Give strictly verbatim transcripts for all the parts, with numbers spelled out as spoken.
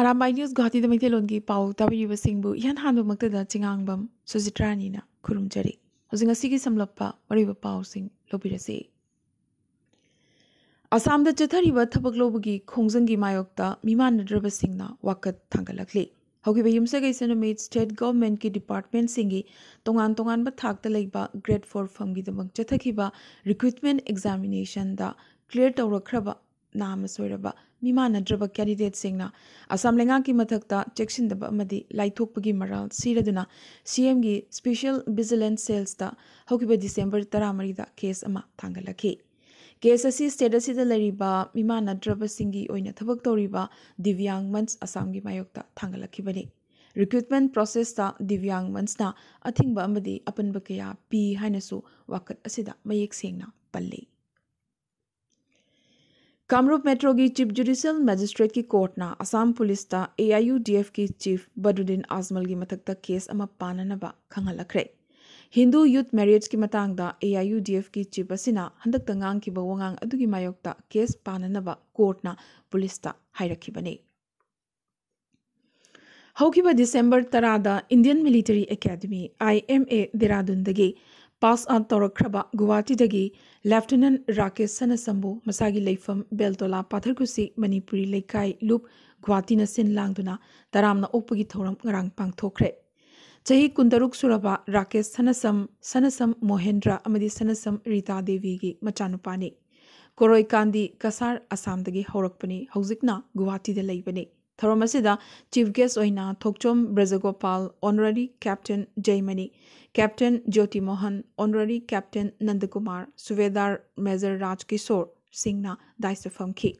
Arambai news ꯒꯨꯍꯥꯇꯤꯗ ꯃꯩꯇꯩꯂꯣꯟꯒꯤ ꯄꯥꯎ ꯇꯥꯕꯤꯔꯤꯕꯁꯤꯡꯕꯨ ꯏꯍꯥꯟ ꯍꯥꯟꯕꯃꯛꯇꯗ ꯆꯤꯉꯥꯡꯕꯝ ꯁꯨꯖꯤꯇ꯭ꯔꯥꯅꯤꯅ ꯈꯨꯔꯨꯝꯖꯔꯤ꯫ ꯍꯧꯖꯤꯛ ꯉꯁꯤꯒꯤ ꯁꯝꯂꯞꯄ ꯃꯔꯨꯑꯣꯏꯕ ꯄꯥꯎꯁꯤꯡ ꯂꯧꯕꯤꯔꯁꯤ꯫ ꯑꯁꯥꯝꯗ ꯆꯠꯊꯔꯤꯕ ꯊꯕꯛ ꯂꯧꯕꯒꯤ ꯈꯣꯡꯖꯪꯒꯤ ꯃꯥꯌꯣꯛꯇ ꯃꯤꯃꯥꯟꯅꯗ꯭ꯔꯕꯁꯤꯡꯅ ꯋꯥꯀꯠ ꯊꯥꯡꯒꯠꯂꯛꯂꯤ꯫ ꯍꯧꯈꯤꯕ ꯌꯨꯝꯁꯀꯩꯁ ꯅꯨꯃꯤꯠ ꯁ꯭ꯇꯦꯠ ꯒꯚꯔꯟꯃꯦꯟꯠꯀꯤ ꯗꯤꯄꯥꯔꯠꯃꯦꯟꯠꯁꯤꯡꯒꯤ ꯇꯣꯉꯥꯟ ꯇꯣꯉꯥꯟꯕ ꯊꯥꯛꯇ ꯂꯩꯕ ꯒ꯭ꯔꯦꯗ ꯐꯣꯔ ꯐꯝꯒꯤꯗꯃꯛ ꯆꯠꯊꯈꯤꯕ ꯔꯤꯀ꯭ꯔꯨꯠꯃꯦꯟꯠ ꯑꯦꯛꯖꯥꯃꯤꯅꯦꯁꯟꯗ ꯀ꯭ꯂꯤꯌꯔ ꯇꯧꯔꯛꯈ꯭ꯔꯕ ꯅꯥꯃ ꯁꯣꯏꯔꯕ ꯃꯤꯃꯥꯟꯅꯗ꯭ꯔꯕ ꯀꯦꯟꯗꯤꯗꯦꯠꯁꯤꯡꯅ ꯑꯁꯥꯝ ꯂꯩꯉꯥꯛꯀꯤ ꯃꯊꯛꯇ ꯆꯦꯛꯁꯤꯟꯗꯕ ꯑꯃꯗꯤ ꯂꯥꯏꯊꯣꯛꯄꯒꯤ ꯃꯔꯥꯜ ꯁꯤꯔꯗꯨꯅ ꯁꯤ ꯑꯦꯝꯒꯤ ꯁ꯭ꯄꯦꯁꯤꯌꯦꯜ ꯚꯤꯖꯤꯂꯦꯟꯁ ꯁꯦꯜꯁꯇ ꯍꯧꯈꯤꯕ ꯗꯤꯁꯦꯝꯕꯔ ꯇꯔꯥꯃꯔꯤꯗ ꯀꯦꯁ ꯑꯃ ꯊꯥꯡꯒꯠꯂꯛꯈꯤ꯫ ꯀꯦꯁ ꯑꯁꯤ ꯁ꯭ꯇꯦꯠ ꯑꯁꯤꯗ ꯂꯩꯔꯤꯕ ꯃꯤꯃꯥꯟꯅꯗ꯭ꯔꯕꯁꯤꯡꯒꯤ ꯑꯣꯏꯅ ꯊꯕꯛ ꯇꯧꯔꯤꯕ ꯗꯤꯕ꯭ꯌꯥꯡ ꯃꯟꯆ ꯑꯁꯥꯝꯒꯤ ꯃꯥꯌꯣꯛꯇ ꯊꯥꯡꯒꯠꯂꯛꯈꯤꯕꯅꯤ꯫ ꯔꯤꯀ꯭ꯔꯨꯠꯃꯦꯟꯠ ꯄ꯭ꯔꯣꯁꯦꯁꯇ ꯗꯤꯕ꯭ꯌꯥꯡ ꯃꯟꯆꯅ ꯑꯊꯤꯡꯕ ꯑꯃꯗꯤ ꯑꯄꯟꯕ ꯀꯌꯥ ꯄꯤ ꯍꯥꯏꯅꯁꯨ ꯋꯥꯀꯠ ꯑꯁꯤꯗ ꯃꯌꯦꯛ ꯁꯦꯡꯅ ꯄꯜꯂꯤ꯫ ꯀꯥꯃꯔꯨꯞ ꯃꯦꯇ꯭ꯔꯣꯒꯤ ꯆꯤꯐ ꯖꯨꯗꯤꯁꯤꯌꯦꯜ ꯃꯦꯖꯤꯁꯇ꯭ꯔꯦꯠꯀꯤ ꯀꯣꯔꯠꯅ ꯑꯁꯥꯝ ꯄꯨꯂꯤꯁꯇ ꯑꯦ ꯑꯥꯏ ꯌꯨ ꯗꯤ ꯑꯦꯐꯀꯤ ꯆꯤꯐ ꯕꯗ꯭ꯔꯨꯗꯤꯟ ꯑꯖꯃꯜꯒꯤ ꯃꯊꯛꯇ ꯀꯦꯁ ꯑꯃ ꯄꯥꯅꯅꯕ ꯈꯪꯍꯜꯂꯛꯈ꯭ꯔꯦ꯫ ꯍꯤꯟꯗꯨ ꯌꯨꯊ ꯃꯦꯔꯤꯌꯦꯖꯀꯤ ꯃꯇꯥꯡꯗ ꯑꯦ ꯑꯥꯏ ꯌꯨ ꯗꯤ ꯑꯦꯐꯀꯤ ꯆꯤꯐ ꯑꯁꯤꯅ ꯍꯟꯗꯛꯇ ꯉꯥꯡꯈꯤꯕ ꯋꯥꯉꯥꯡ ꯑꯗꯨꯒꯤ ꯃꯥꯌꯣꯛꯇ ꯀꯦꯁ ꯄꯥꯅꯅꯕ ꯀꯣꯔꯠꯅ ꯄꯨꯂꯤꯁꯇ ꯍꯥꯏꯔꯛꯈꯤꯕꯅꯤ꯫ ꯍꯧꯈꯤꯕ ꯗꯤꯁꯦꯝꯕꯔ ꯇꯔꯥꯗ Indian military academy, I M A, ꯗꯦꯔꯥꯗꯨꯟꯗꯒꯤ ꯄꯥꯁ ꯑꯥꯎꯠ ꯇꯧꯔꯛꯈ꯭ꯔꯕ ꯒꯨꯋꯥꯍꯥꯇꯤꯗꯒꯤ ꯂꯦꯐꯇꯤꯅꯦꯟꯠ ꯔꯥꯀꯦꯁ ꯁꯅꯥꯁꯝꯕꯨ ꯃꯁꯥꯒꯤ ꯂꯩꯐꯝ ꯕꯦꯜꯇꯣꯂꯥ ꯄꯥꯊꯔꯀꯨꯁꯤ ꯃꯅꯤꯄꯨꯔꯤ ꯂꯩꯀꯥꯏ ꯂꯨꯞ ꯒꯨꯋꯥꯍꯥꯇꯤꯅ ꯁꯤꯟ ꯂꯥꯡꯗꯨꯅ ꯇꯔꯥꯝꯅ ꯑꯣꯛꯄꯒꯤ ꯊꯧꯔꯝ ꯉꯔꯥꯡ ꯄꯥꯡꯊꯣꯛꯈ꯭ꯔꯦ꯫ ꯆꯍꯤ ꯀꯨꯟꯇꯔꯨꯛ ꯁꯨꯔꯕ ꯔꯥꯀꯦꯁ ꯁꯅꯥꯁꯝ, ꯁꯅꯥꯁꯝ ꯃꯣꯍꯦꯟꯗ꯭ꯔ ꯑꯃꯗꯤ ꯁꯅꯥꯁꯝ ꯔꯤꯇꯥ ꯗꯦꯕꯤꯒꯤ ꯃꯆꯥꯅꯨꯄꯥꯅꯤ꯫ ꯀꯣꯔꯣꯏꯀꯥꯟꯗꯤ ꯀꯁꯥꯔ, ꯑꯁꯥꯝꯗꯒꯤ ꯍꯧꯔꯛꯄꯅꯤ, ꯍꯧꯖꯤꯛꯅ ꯒꯨꯋꯥꯍꯥꯇꯤꯗ ꯂꯩꯕꯅꯤ꯫ ꯊꯧꯔꯝ ꯑꯁꯤꯗ ꯆꯤꯐ ꯒꯦꯁ ꯑꯣꯏꯅ ꯊꯣꯛꯆꯣꯝ ꯕ꯭ꯔꯖꯒꯣꯄꯥꯜ, ꯑꯣꯅꯔꯔꯤ ꯀꯦꯞꯇꯦꯟ ꯖꯩꯃꯅꯤ, captain Jyoti Mohan, honorary captain Nandakumar, subedar major Raj Kishore ꯁꯤꯡꯅ ꯗꯥꯏꯁꯇ ꯐꯝꯈꯤ꯫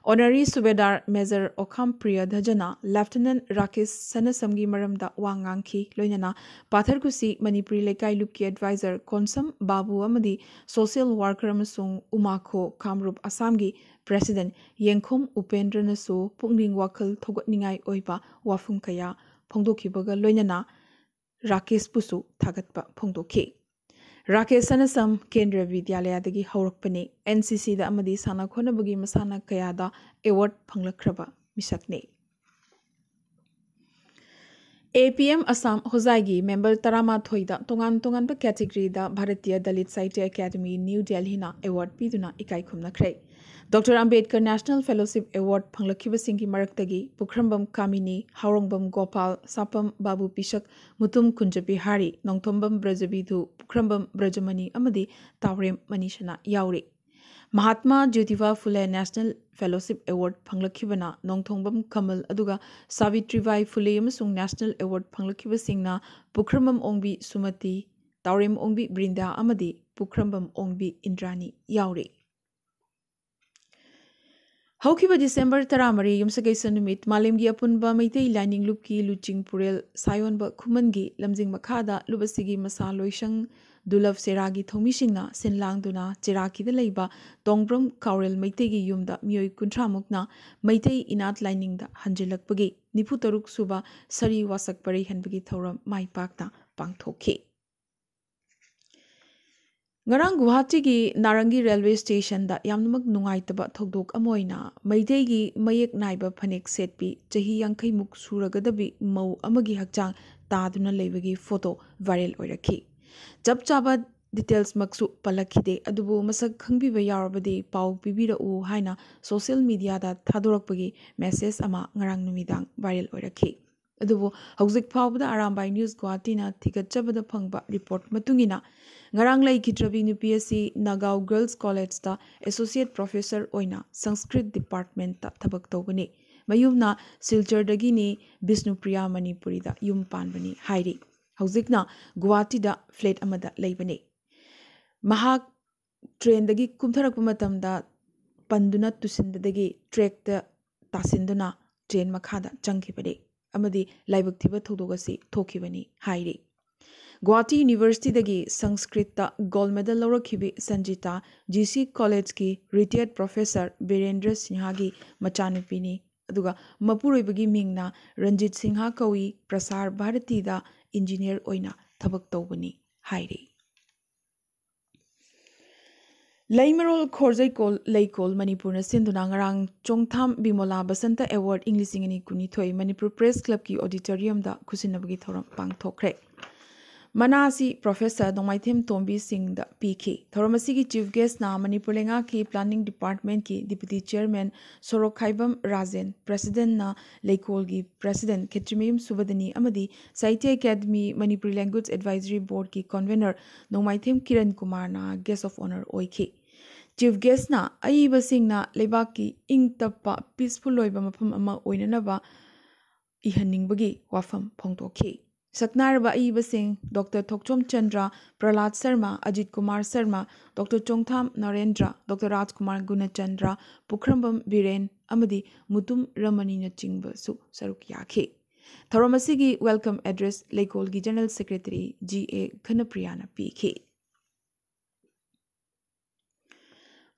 ꯑꯣꯅꯔꯔꯤ ꯁꯨꯕꯦꯗꯥꯔ ꯃꯦꯖꯔ ꯑꯣꯈꯥꯝ ꯄ꯭ꯔꯤꯌ ꯙꯖꯅ ꯂꯦꯐꯇꯤꯅꯦꯟꯠ ꯔꯥꯀꯦꯁ ꯁꯅꯥꯁꯝꯒꯤ ꯃꯔꯝꯗ ꯋꯥ ꯉꯥꯡꯈꯤ, ꯂꯣꯏꯅꯅ ꯄꯥꯊꯔꯀꯨꯁꯤ ꯃꯅꯤꯄꯨꯔꯤ ꯂꯩꯀꯥꯏ ꯂꯨꯞꯀꯤ ꯑꯦꯗꯚꯥꯏꯖꯔ ꯀꯣꯟꯁꯝ ꯕꯥꯕꯨ ꯑꯃꯗꯤ ꯁꯣꯁꯤꯌꯦꯜ ꯋꯥꯔꯀꯔ ꯑꯃꯁꯨꯡ ꯎꯃꯥꯈꯣ ꯀꯥꯃꯔꯨꯞ ꯑꯁꯥꯝꯒꯤ ꯄ꯭ꯔꯦꯁꯤꯗꯦꯟꯠ ꯌꯦꯡꯈꯣꯝ ꯎꯄꯦꯟꯗ꯭ꯔꯅꯁꯨ ꯄꯨꯛꯅꯤꯡ ꯋꯥꯈꯜ ꯊꯧꯒꯠꯅꯤꯡꯉꯥꯏ ꯑꯣꯏꯕ ꯋꯥꯐꯝ ꯀꯌꯥ ꯐꯣꯡꯗꯣꯛꯈꯤꯕꯒ ꯂꯣꯏꯅꯅ ꯔꯥꯀꯦꯁꯄꯨꯁꯨ ꯊꯥꯒꯠꯄ ꯐꯣꯡꯗꯣꯛꯈꯤ꯫ ꯔꯥꯀꯦꯁ ꯁꯅꯥꯁꯝ ꯀꯦꯟꯗ꯭ꯔ ꯕꯤꯗ꯭ꯌꯥꯂꯌꯥꯗꯒꯤ ꯍꯧꯔꯛꯄꯅꯤ꯫ ꯑꯦꯟ ꯁꯤ ꯁꯤꯗ ꯑꯃꯗꯤ ꯁꯥꯟꯅ ꯈꯣꯠꯅꯕꯒꯤ ꯃꯁꯥꯟꯅ ꯀꯌꯥꯗ ꯑꯦꯋꯥꯔꯗ ꯐꯪꯂꯛꯈ꯭ꯔꯕ ꯃꯤꯁꯛꯅꯤ꯫ ꯑꯦ ꯄꯤ ꯑꯦꯝ ꯑꯁꯥꯝ ꯍꯣꯖꯥꯏꯒꯤ ꯃꯦꯝꯕꯔ ꯇꯔꯥꯃꯥꯊꯣꯏꯗ ꯇꯣꯉꯥꯟ ꯇꯣꯉꯥꯟꯕ categoryꯗ ꯚꯥꯔꯇꯤꯌ ꯗꯂꯤꯠ ꯁꯥꯍꯤꯇ꯭ꯌ ꯑꯦꯀꯥꯗꯃꯤ ꯅ꯭ꯌꯨ ꯗꯦꯜꯍꯤꯅ award ꯄꯤꯗꯨꯅ ꯏꯀꯥꯏ ꯈꯨꯝꯅꯈ꯭ꯔꯦ꯫ Doctor Ambedkar National Fellowship Award ꯐꯪꯂꯛꯈꯤꯕꯁꯤꯡꯒꯤ ꯃꯔꯛꯇꯒꯤ ꯄꯨꯈ꯭ꯔꯝꯕꯝ ꯀꯥꯃꯤꯅꯤ, ꯍꯥꯎꯔꯣꯡꯕꯝ ꯒꯣꯄꯥꯜ, ꯁꯥꯄꯝ ꯕꯥꯕꯨ ꯄꯤꯁꯛ, ꯃꯨꯇꯨꯝ ꯀꯨꯟꯖꯕꯤꯍꯥꯔꯤ, ꯅꯣꯡꯊꯣꯝꯕꯝ ꯕ꯭ꯔꯖꯕꯤꯙꯨ, ꯄꯨꯈ꯭ꯔꯝꯕꯝ ꯕ꯭ꯔꯖꯃꯅꯤ ꯑꯃꯗꯤ ꯇꯥꯎꯔꯦꯝ ꯃꯅꯤꯁꯅꯥ ꯌꯥꯎꯔꯤ꯫ ꯃꯍꯥꯠꯃꯥ ꯖ꯭ꯌꯣꯇꯤꯕꯥ ꯐꯨꯂꯦ National Fellowship Award ꯐꯪꯂꯛꯈꯤꯕꯅ ꯅꯣꯡꯊꯣꯡꯕꯝ ꯀꯃꯜ, ꯑꯗꯨꯒ ꯁꯥꯕꯤꯇ꯭ꯔꯤꯕꯥꯏ ꯐꯨꯂꯦ ꯑꯃꯁꯨꯡ National Award ꯐꯪꯂꯛꯈꯤꯕꯁꯤꯡꯅ ꯄꯨꯈ꯭ꯔꯝꯕꯝ ꯑꯣꯡꯕꯤ ꯁꯨꯃꯇꯤ, ꯇꯥꯎꯔꯦꯝ ꯑꯣꯡꯕꯤ ꯕ꯭ꯔꯤꯟꯗꯥ ꯑꯃꯗꯤ ꯄꯨꯈ꯭ꯔꯝꯕꯝ ꯑꯣꯡꯕꯤ ꯏꯟꯗ꯭ꯔꯥꯅꯤ ꯌꯥꯎꯔꯤ꯫ ꯍꯧꯈꯤꯕ ꯗꯤꯁꯦꯝꯕꯔ ꯇꯔꯥꯃꯔꯤ, ꯌꯨꯝꯁꯀꯩꯁ ꯅꯨꯃꯤꯠ, ꯃꯥꯂꯦꯝꯒꯤ ꯑꯄꯨꯟꯕ ꯃꯩꯇꯩ ꯂꯥꯏꯅꯤꯡ ꯂꯨꯞꯀꯤ ꯂꯨꯆꯤꯡ ꯄꯨꯔꯦꯜ ꯁꯥꯌꯣꯟꯕ ꯈꯨꯃꯟꯒꯤ ꯂꯝꯖꯤꯡ ꯃꯈꯥꯗ ꯂꯨꯞ ꯑꯁꯤꯒꯤ ꯃꯁꯥ ꯂꯣꯏꯁꯪ ꯗꯨꯂꯚ ꯁꯦꯔꯥꯒꯤ ꯊꯧꯃꯤꯁꯤꯡꯅ ꯁꯤꯟ ꯂꯥꯡꯗꯨꯅ ꯆꯦꯔꯥꯀꯤꯗ ꯂꯩꯕ ꯇꯣꯡꯕ꯭ꯔꯝ ꯀꯥꯎꯔꯦꯜ ꯃꯩꯇꯩꯒꯤ ꯌꯨꯝꯗ ꯃꯤꯑꯣꯏ ꯀꯨꯟꯊ꯭ꯔꯥ ꯃꯨꯛꯅ ꯃꯩꯇꯩ ꯏꯅꯥꯠ ꯂꯥꯏꯅꯤꯡꯗ ꯍꯟꯖꯤꯜꯂꯛꯄꯒꯤ ꯅꯤꯐꯨ ꯇꯔꯨꯛ ꯁꯨꯕ ꯁꯔꯤ ꯋꯥꯁꯛ ꯄꯔꯩ ꯍꯟꯕꯒꯤ ꯊꯧꯔꯝ ꯃꯥꯏ ꯄꯥꯛꯅ ꯄꯥꯡꯊꯣꯛꯈꯤ꯫ ꯉꯔꯥꯡ ꯒꯨꯋꯥꯍꯥꯇꯤꯒꯤ ꯅꯥꯔꯪꯒꯤ ꯔꯦꯜꯋꯦ ꯁ꯭ꯇꯦꯁꯟꯗ ꯌꯥꯝꯅꯃꯛ ꯅꯨꯡꯉꯥꯏꯇꯕ ꯊꯧꯗꯣꯛ ꯑꯃ ꯑꯣꯏꯅ ꯃꯩꯇꯩꯒꯤ ꯃꯌꯦꯛ ꯅꯥꯏꯕ ꯐꯅꯦꯛ ꯁꯦꯠꯄꯤ, ꯆꯍꯤ ꯌꯥꯡꯈꯩꯃꯨꯛ ꯁꯨꯔꯒꯗꯕꯤ ꯃꯧ ꯑꯃꯒꯤ ꯍꯛꯆꯥꯡ ꯇꯥꯗꯨꯅ ꯂꯩꯕꯒꯤ ꯐꯣꯇꯣ ꯚꯥꯏꯔꯦꯜ ꯑꯣꯏꯔꯛꯈꯤ꯫ ꯆꯞ ꯆꯥꯕ ꯗꯤꯇꯦꯜꯁꯃꯛꯁꯨ ꯄꯜꯂꯛꯈꯤꯗꯦ, ꯑꯗꯨꯕꯨ ꯃꯁꯛ ꯈꯪꯕꯤꯕ ꯌꯥꯎꯔꯕꯗꯤ ꯄꯥꯎ ꯄꯤꯕꯤꯔꯛꯎ ꯍꯥꯏꯅ ꯁꯣꯁꯤꯌꯦꯜ ꯃꯤꯗꯤꯌꯥꯗ ꯊꯥꯗꯣꯔꯛꯄꯒꯤ ꯃꯦꯁꯦꯖ ꯑꯃ ꯉꯔꯥꯡ ꯅꯨꯃꯤꯗꯥꯡ ꯚꯥꯏꯔꯦꯜ ꯑꯣꯏꯔꯛꯈꯤ꯫ ꯑꯗꯨꯕꯨ ꯍꯧꯖꯤꯛ ꯐꯥꯎꯕꯗ ꯑꯔꯥꯝꯕꯥꯏ ꯅ꯭ꯌꯨꯁ ꯒꯨꯋꯥꯍꯥꯇꯤꯅ ꯊꯤꯒꯠꯆꯕꯗ ꯐꯪꯕ ꯔꯤꯄꯣꯔꯠ ꯃꯇꯨꯡ ꯏꯟꯅ, ꯉꯔꯥꯡ ꯂꯩꯈꯤꯗ꯭ꯔꯕꯤ ꯅꯨꯄꯤ ꯑꯁꯤ ꯅꯥꯒꯥꯎ ꯒꯔꯜꯁ ꯀꯣꯂꯦꯖꯇ ꯑꯦꯁꯣꯁꯤꯌꯦꯠ ꯄ꯭ꯔꯣꯐꯦꯁꯔ ꯑꯣꯏꯅ ꯁꯪꯁꯀ꯭ꯔꯤꯠ ꯗꯤꯄꯥꯔꯠꯃꯦꯟꯠꯇ ꯊꯕꯛ ꯇꯧꯕꯅꯤ꯫ ꯃꯌꯨꯝꯅ ꯁꯤꯜꯆꯔꯗꯒꯤꯅꯤ, ꯕꯤꯁꯅꯨꯄ꯭ꯔꯤꯌꯥ ꯃꯅꯤꯄꯨꯔꯤꯗ ꯌꯨꯝ ꯄꯥꯟꯕꯅꯤ ꯍꯥꯏꯔꯤ꯫ ꯍꯧꯖꯤꯛꯅ ꯒꯨꯋꯥꯍꯥꯇꯤꯗ ꯐ꯭ꯂꯦꯠ ꯑꯃꯗ ꯂꯩꯕꯅꯤ꯫ ꯃꯍꯥꯛ ꯇ꯭ꯔꯦꯟꯗꯒꯤ ꯀꯨꯝꯊꯔꯛꯄ ꯃꯇꯝꯗ ꯄꯟꯗꯨꯅ ꯇꯨꯁꯤꯟꯕꯗꯒꯤ ꯇ꯭ꯔꯦꯛꯇ ꯇꯥꯁꯤꯟꯗꯨꯅ ꯇ꯭ꯔꯦꯟ ꯃꯈꯥꯗ ꯆꯪꯈꯤꯕꯅꯤ ꯑꯃꯗꯤ ꯂꯥꯏꯕꯛ ꯊꯤꯕ ꯊꯧꯗꯣꯛ ꯑꯁꯤ ꯊꯣꯛꯈꯤꯕꯅꯤ ꯍꯥꯏꯔꯤ꯫ ꯒꯨꯋꯥꯍꯥꯇꯤ ꯌꯨꯅꯤꯚꯔꯁꯤꯇꯤꯗꯒꯤ ꯁꯪꯁꯀ꯭ꯔꯤꯠꯇ ꯒꯣꯜꯗ ꯃꯦꯗꯜ ꯂꯧꯔꯛꯈꯤꯕꯤ ꯁꯟꯖꯤꯇꯥ, ꯖꯤ ꯁꯤ ꯀꯣꯂꯦꯖꯀꯤ ꯔꯤꯇꯥꯌꯔꯗ ꯄ꯭ꯔꯣꯐꯦꯁꯔ ꯕꯤꯔꯦꯟꯗ꯭ꯔ ꯁꯤꯡꯍꯥꯒꯤ ꯃꯆꯥꯅꯨꯄꯤꯅꯤ꯫ ꯑꯗꯨꯒ ꯃꯄꯨꯔꯣꯏꯕꯒꯤ ꯃꯤꯡꯅ ꯔꯟꯖꯤꯠ ꯁꯤꯡꯍꯥ ꯀꯧꯏ, ꯄ꯭ꯔꯁꯥꯔ ꯚꯥꯔꯇꯤꯗ ꯏꯟꯖꯤꯅꯤꯌꯔ ꯑꯣꯏꯅ ꯊꯕꯛ ꯇꯧꯕꯅꯤ ꯍꯥꯏꯔꯤ꯫ ꯂꯩꯃꯔꯣꯜ ꯈꯣꯔꯖꯩꯀꯣꯜ ꯂꯩꯀꯣꯜ ꯃꯅꯤꯄꯨꯔꯅ ꯁꯤꯟꯗꯨꯅ ꯉꯔꯥꯡ ꯆꯣꯡꯊꯥꯝ ꯕꯤꯃꯣꯂꯥ ꯕꯁꯟꯇ ꯑꯦꯋꯥꯔꯗ ꯏꯪ ꯂꯤꯁꯤꯡ ꯑꯅꯤ ꯀꯨꯟꯅꯤꯊꯣꯏ ꯃꯅꯤꯄꯨꯔ ꯄ꯭ꯔꯦꯁ ꯀ꯭ꯂꯕꯀꯤ ꯑꯣꯗꯤꯇꯣꯔꯤꯌꯝꯗ ꯈꯨꯠꯁꯤꯟꯅꯕꯒꯤ ꯊꯧꯔꯝ ꯄꯥꯡꯊꯣꯛꯈ꯭ꯔꯦ꯫ ꯃꯅꯥ ꯑꯁꯤ ꯄ꯭ꯔꯣꯐꯦꯁꯔ ꯅꯣꯡꯃꯥꯏꯊꯦꯝ ꯇꯣꯝꯕꯤ ꯁꯤꯡꯗ ꯄꯤꯈꯤ꯫ ꯊꯧꯔꯝ ꯑꯁꯤꯒꯤ ꯆꯤꯐ ꯒꯦꯁꯅ ꯃꯅꯤꯄꯨꯔ ꯂꯩꯉꯥꯛꯀꯤ ꯄ꯭ꯂꯥꯅꯤꯡ ꯗꯤꯄꯥꯔꯠꯃꯦꯟꯠꯀꯤ ꯗꯤꯄꯨꯇꯤ ꯆꯤꯌꯔꯃꯦꯟ ꯁꯣꯔꯣꯛꯈꯥꯏꯕꯝ ꯔꯥꯖꯦꯟ, ꯄ꯭ꯔꯦꯁꯤꯗꯦꯟꯠꯅ ꯂꯩꯀꯣꯜꯒꯤ ꯄ꯭ꯔꯦꯁꯤꯗꯦꯟꯠ ꯈꯦꯇ꯭ꯔꯤꯃꯌꯨꯝ ꯁꯨꯕꯗꯅꯤ ꯑꯃꯗꯤ Sahitya academy Manipuri language advisory ꯕꯣꯔꯗꯀꯤ ꯀꯟꯚꯦꯅꯔ ꯅꯣꯡꯃꯥꯏꯊꯦꯝ ꯀꯤꯔꯟ ꯀꯨꯃꯥꯔꯅ ꯒꯦꯁ ꯑꯣꯐ ꯑꯣꯅꯔ ꯑꯣꯏꯈꯤ꯫ ꯆꯤꯐ ꯒꯦꯁꯅ ꯑꯏꯕꯁꯤꯡꯅ ꯂꯩꯕꯥꯛꯀꯤ ꯏꯪ ꯇꯞꯄ, ꯄꯤꯁꯐꯨꯜ ꯑꯣꯏꯕ ꯃꯐꯝ ꯑꯃ ꯑꯣꯏꯅꯅꯕ ꯏꯍꯟꯅꯤꯡꯕꯒꯤ ꯋꯥꯐꯝ ꯐꯣꯡꯗꯣꯛꯈꯤ꯫ ꯁꯛꯅꯥꯏꯔꯕ ꯑꯏꯕꯁꯤꯡ doctor Thokchom Chandra, Prahlad Sharma, Ajit Kumar Sharma, doctor Chongtham Narendra, doctor Rajkumar Gunachandra, Pukhrambam Biren ꯑꯃꯗꯤ ꯃꯨꯇꯨꯝ ꯔꯃꯅꯤꯅꯆꯤꯡꯕꯁꯨ ꯁꯔꯨꯛ ꯌꯥꯈꯤ꯫ ꯊꯧꯔꯝ ꯑꯁꯤꯒꯤ ꯋꯦꯜꯀꯝ ꯑꯦꯗ꯭ꯔꯦꯁ ꯂꯩꯀꯣꯜꯒꯤ ꯖꯦꯅꯔꯦꯜ ꯁꯦꯀ꯭ꯔꯦꯇꯔꯤ ꯖꯤ ꯑꯦ ꯘꯅꯄ꯭ꯔꯤꯌꯥꯅ ꯄꯤꯈꯤ꯫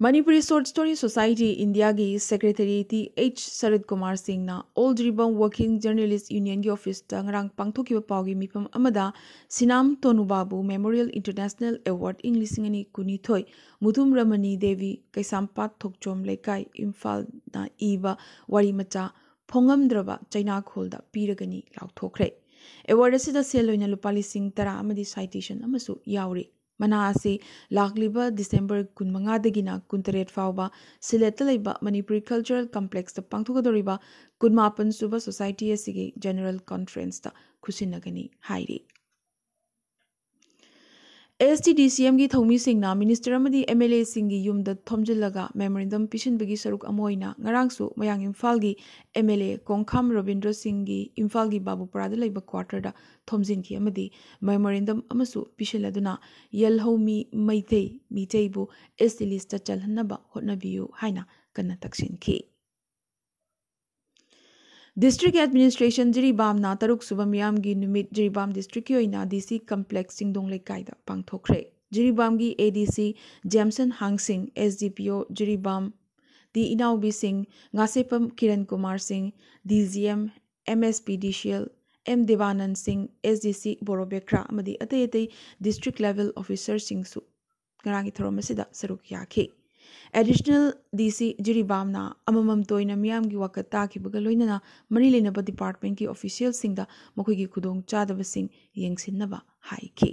ꯃꯅꯤꯄꯨꯔꯤ ꯁꯣꯔꯠ ꯁ꯭ꯇꯣꯔꯤ ꯁꯣꯁꯥꯏꯇꯤ ꯏꯟꯗꯤꯌꯥꯒꯤ secretary T H Sarat Kumar ꯁꯤꯡꯅ ꯑꯣꯜ ꯖꯤꯔꯤꯕꯥꯝ ꯋꯥꯔꯀꯤꯡ ꯖꯔꯅꯦꯂꯤꯁ ꯌꯨꯅꯤꯌꯟꯒꯤ ꯑꯣꯐꯤꯁꯇ ꯉꯔꯥꯡ ꯄꯥꯡꯊꯣꯛꯈꯤꯕ ꯄꯥꯎꯒꯤ ꯃꯤꯐꯝ ꯑꯃꯗ ꯁꯤꯅꯥꯝ ꯇꯣꯅꯨꯕꯥꯕꯨ ꯃꯦꯃꯣꯔꯤꯌꯦꯜ ꯏꯟꯇꯔꯅꯦꯁꯅꯦꯜ ꯑꯦꯋꯥꯔꯗ ꯏꯪ ꯂꯤꯁꯤꯡ ꯑꯅꯤ ꯀꯨꯟꯅꯤꯊꯣꯏ ꯃꯨꯊꯨꯝ ꯔꯃꯅꯤ ꯗꯦꯕꯤ, ꯀꯩꯁꯥꯝꯄꯥꯠ ꯊꯣꯛꯆꯣꯝ ꯂꯩꯀꯥꯏ, ꯏꯝꯐꯥꯜꯅ ꯏꯕ ꯋꯥꯔꯤ ꯃꯆꯥ ꯐꯣꯡꯉꯝꯗ꯭ꯔꯕ ꯆꯩꯅꯥꯈꯣꯜꯗ ꯄꯤꯔꯒꯅꯤ ꯂꯥꯎꯊꯣꯛꯈ꯭ꯔꯦ꯫ ꯑꯦꯋꯥꯔꯗ ꯑꯁꯤꯗ ꯁꯦꯜ ꯑꯣꯏꯅ ꯂꯨꯄꯥ ꯂꯤꯁꯤꯡ ꯇꯔꯥ ꯑꯃꯗꯤ ꯁꯥꯏꯇꯦꯁꯟ ꯑꯃꯁꯨ ꯌꯥꯎꯔꯤ꯫ ꯃꯅꯥ ꯑꯁꯤ ꯂꯥꯛꯂꯤꯕ ꯗꯤꯁꯦꯝꯕꯔ ꯀꯨꯟꯃꯉꯥꯗꯒꯤꯅ ꯀꯨꯟꯇꯔꯦꯠ ꯐꯥꯎꯕ ꯁꯤꯂꯦꯠꯇ ꯂꯩꯕ ꯃꯅꯤꯄꯨꯔꯤ ꯀꯜꯆꯔꯦꯜ ꯀꯝꯄ꯭ꯂꯦꯛꯁꯇ ꯄꯥꯡꯊꯣꯛꯀꯗꯧꯔꯤꯕ ꯀꯨꯟꯃꯥꯄꯟ ꯁꯨꯕ ꯁꯣꯁꯥꯏꯇꯤ ꯑꯁꯤꯒꯤ ꯖꯦꯅꯔꯦꯜ ꯀꯟꯐꯔꯦꯟꯁꯇ ꯈꯨꯠꯁꯤꯟꯅꯒꯅꯤ ꯍꯥꯏꯔꯤ꯫ ꯑꯦꯁ ꯇꯤ ꯗꯤ ꯁꯤ ꯑꯦꯝꯒꯤ ꯊꯧꯃꯤꯁꯤꯡꯅ ꯃꯤꯅꯤꯁꯇꯔ ꯑꯃꯗꯤ ꯑꯦꯝ ꯑꯦꯜ ꯑꯦꯁꯤꯡꯒꯤ ꯌꯨꯝꯗ ꯊꯣꯝꯖꯤꯜꯂꯒ ꯃꯦꯃꯣꯔꯦꯟꯗꯝ ꯄꯤꯁꯤꯟꯕꯒꯤ ꯁꯔꯨꯛ ꯑꯃ ꯑꯣꯏꯅ ꯉꯔꯥꯡꯁꯨ ꯃꯌꯥꯡ ꯏꯝꯐꯥꯜꯒꯤ ꯑꯦꯝ ꯑꯦꯜ ꯑꯦ ꯀꯣꯡꯈꯥꯝ ꯔꯕꯤꯟꯗ꯭ꯔ ꯁꯤꯡꯒꯤ ꯏꯝꯐꯥꯜꯒꯤ ꯕꯥꯕꯨꯄꯥꯔꯥꯗ ꯂꯩꯕ ꯀ꯭ꯋꯥꯇꯔꯗ ꯊꯣꯝꯖꯤꯟꯈꯤ ꯑꯃꯗꯤ ꯃꯦꯃꯣꯔꯦꯟꯗꯝ ꯑꯃꯁꯨ ꯄꯤꯁꯤꯜꯂꯗꯨꯅ ꯌꯦꯜꯍꯧꯃꯤ ꯃꯩꯇꯩ ꯃꯤꯇꯩꯕꯨ ꯑꯦꯁ ꯇꯤ ꯂꯤꯁꯇ ꯆꯜꯍꯟꯅꯕ ꯍꯣꯠꯅꯕꯤꯌꯨ ꯍꯥꯏꯅ ꯀꯟꯅ ꯇꯛꯁꯤꯟꯈꯤ꯫ ꯗꯤꯁꯇ꯭ꯔꯤꯛ ꯑꯦꯗꯃꯤꯅꯤꯁꯇ꯭ꯔꯦꯁꯟ ꯖꯤꯔꯤꯕꯥꯝꯅ ꯇꯔꯨꯛ ꯁꯨꯕ ꯃꯤꯌꯥꯝꯒꯤ ꯅꯨꯃꯤꯠ ꯖꯤꯔꯤꯕꯥꯝ ꯗꯤꯁꯇ꯭ꯔꯤꯛꯀꯤ ꯑꯣꯏꯅ ꯗꯤ ꯁꯤ ꯀꯝꯄ꯭ꯂꯦꯛꯁ ꯆꯤꯡꯗꯣꯡ ꯂꯩꯀꯥꯏꯗ ꯄꯥꯡꯊꯣꯛꯈ꯭ꯔꯦ꯫ ꯖꯤꯔꯤꯕꯥꯝꯒꯤ ꯑꯦ ꯗꯤ ꯁꯤ ꯖꯦꯝꯁꯟ ꯍꯥꯡꯁꯤꯡ, ꯑꯦꯁ ꯗꯤ ꯄꯤ ꯑꯣ ꯖꯤꯔꯤꯕꯥꯝ ꯗꯤ ꯏꯅꯥꯎꯕꯤ ꯁꯤꯡ, Ngasheppam Kiran Kumar Singh, D G M, M S P D C L, M ꯗꯦꯕꯥꯅꯟ ꯁꯤꯡ, ꯑꯦꯁ ꯗꯤ ꯁꯤ ꯕꯣꯔꯣꯕꯦꯈ꯭ꯔꯥ ꯑꯃꯗꯤ ꯑꯇꯩ ꯑꯇꯩ ꯗꯤꯁꯇ꯭ꯔꯤꯛ ꯂꯦꯚꯦꯜ ꯑꯣꯐꯤꯁꯔꯁꯤꯡꯁꯨ ꯉꯔꯥꯡꯒꯤ ꯊꯧꯔꯝ ꯑꯁꯤꯗ ꯁꯔꯨꯛ ꯌꯥꯈꯤ꯫ ꯑꯦꯗꯤꯁꯅꯦꯜ ꯗꯤ ꯁꯤ ꯖꯤꯔꯤꯕꯥꯝꯅ ꯑꯃꯃꯝꯇ ꯑꯣꯏꯅ ꯃꯤꯌꯥꯝꯒꯤ ꯋꯥꯀꯠ ꯇꯥꯈꯤꯕꯒ ꯂꯣꯏꯅꯅ ꯃꯔꯤ ꯂꯩꯅꯕ ꯗꯤꯄꯥꯔꯠꯃꯦꯟꯠꯀꯤ ꯑꯣꯐꯤꯁꯤꯌꯦꯜꯁꯤꯡꯗ ꯃꯈꯣꯏꯒꯤ ꯈꯨꯗꯣꯡꯆꯥꯗꯕꯁꯤꯡ ꯌꯦꯡꯁꯤꯟꯅꯕ ꯍꯥꯏꯈꯤ꯫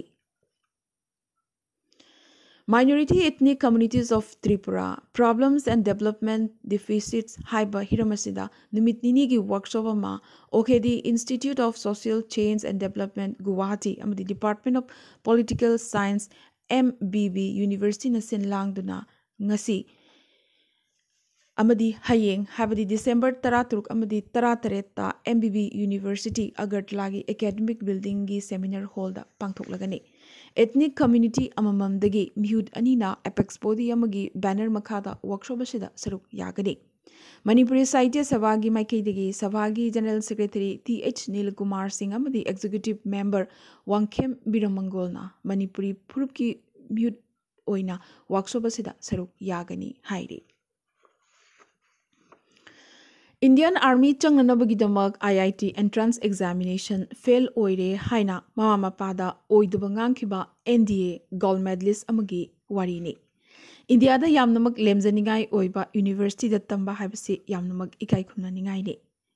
Minority Ethnic Communities of Tripura: Problems and Development Deficits ꯍꯥꯏꯕ ꯍꯤꯔꯝ ꯑꯁꯤꯗ ꯅꯨꯃꯤꯠ ꯅꯤꯅꯤꯒꯤ ꯋꯥꯔꯛꯁꯣꯞ ꯑꯃ ꯑꯣ ꯀꯦ ꯗꯤ Institute of Social Change and Development, Guwahati ꯑꯃꯗꯤ Department of Political Science, M B B ꯌꯨꯅꯤꯚꯔꯁꯤꯇꯤꯅ ꯁꯤꯟ ꯂꯥꯡꯗꯨꯅ ꯉꯁꯤ ꯑꯃꯗꯤ ꯍꯌꯦꯡ, ꯍꯥꯏꯕꯗꯤ ꯗꯤꯁꯦꯝꯕꯔ ꯇꯔꯥꯇꯔꯨꯛ ꯑꯃꯗꯤ ꯇꯔꯥꯇꯔꯦꯠꯇ ꯑꯦꯝ ꯕꯤ ꯕꯤ ꯌꯨꯅꯤꯚꯔꯁꯤꯇꯤ ꯑꯒꯔꯇꯂꯥꯒꯤ ꯑꯦꯀꯥꯗꯃꯤꯛ ꯕꯤꯜꯗꯤꯡꯒꯤ ꯁꯦꯃꯤꯅꯥꯔ ꯍꯣꯜꯗ ꯄꯥꯡꯊꯣꯛꯂꯒꯅꯤ꯫ ꯑꯦꯊꯅꯤꯛ ꯀꯝꯌꯨꯅꯤꯇꯤ ꯑꯃꯃꯝꯗꯒꯤ ꯃꯤꯍꯨꯠ ꯑꯅꯤꯅ ꯑꯦꯄꯦꯛꯁ ꯕꯣꯗꯤ ꯑꯃꯒꯤ ꯕꯦꯅꯔ ꯃꯈꯥꯗ ꯋꯥꯔꯛꯁꯣꯞ ꯑꯁꯤꯗ ꯁꯔꯨꯛ ꯌꯥꯒꯅꯤ꯫ ꯃꯅꯤꯄꯨꯔꯤ ꯁꯥꯍꯤꯇ꯭ꯌ ꯁꯚꯥꯒꯤ ꯃꯥꯏꯀꯩꯗꯒꯤ ꯁꯚꯥꯒꯤ general secretary T H Nilkumar Singh ꯑꯃꯗꯤ ꯑꯦꯛꯖꯤꯀ꯭ꯌꯨꯇꯤꯚ ꯃꯦꯝꯕꯔ ꯋꯥꯡꯈꯦꯝ ꯕꯤꯔꯃꯪꯒꯣꯜꯅ ꯃꯅꯤꯄꯨꯔꯤ ꯐꯨꯔꯨꯞꯀꯤ ꯃꯤꯍꯨꯠ ꯑꯣꯏꯅ ꯋꯥꯔꯛꯁꯣꯞ ꯑꯁꯤꯗ ꯁꯔꯨꯛ ꯌꯥꯒꯅꯤ ꯍꯥꯏꯔꯤ꯫ ꯏꯟꯗꯤꯌꯟ ꯑꯥꯔꯃꯤ ꯆꯪꯅꯅꯕꯒꯤꯗꯃꯛ ꯑꯥꯏ ꯑꯥꯏ ꯇꯤ ꯑꯦꯟꯇ꯭ꯔꯥꯟꯁ ꯑꯦꯛꯖꯥꯃꯤꯅꯦꯁꯟ ꯐꯦꯜ ꯑꯣꯏꯔꯦ ꯍꯥꯏꯅ ꯃꯃꯥ ꯃꯄꯥꯗ ꯑꯣꯏꯗꯕ ꯉꯥꯡꯈꯤꯕ ꯑꯦꯟ ꯗꯤ ꯑꯦ ꯒꯣꯜꯗ ꯃꯦꯗꯂꯤꯁ ꯑꯃꯒꯤ ꯋꯥꯔꯤꯅꯤ꯫ ꯏꯟꯗꯤꯌꯥꯗ ꯌꯥꯝꯅꯃꯛ ꯂꯦꯝꯖꯅꯤꯡꯉꯥꯏ ꯑꯣꯏꯕ ꯌꯨꯅꯤꯚꯔꯁꯤꯇꯤꯗ ꯇꯝꯕ ꯍꯥꯏꯕꯁꯤ ꯌꯥꯝꯅꯃꯛ ꯏꯀꯥꯏ ꯈꯨꯝꯅꯅꯤꯡꯉꯥꯏꯅꯤ꯫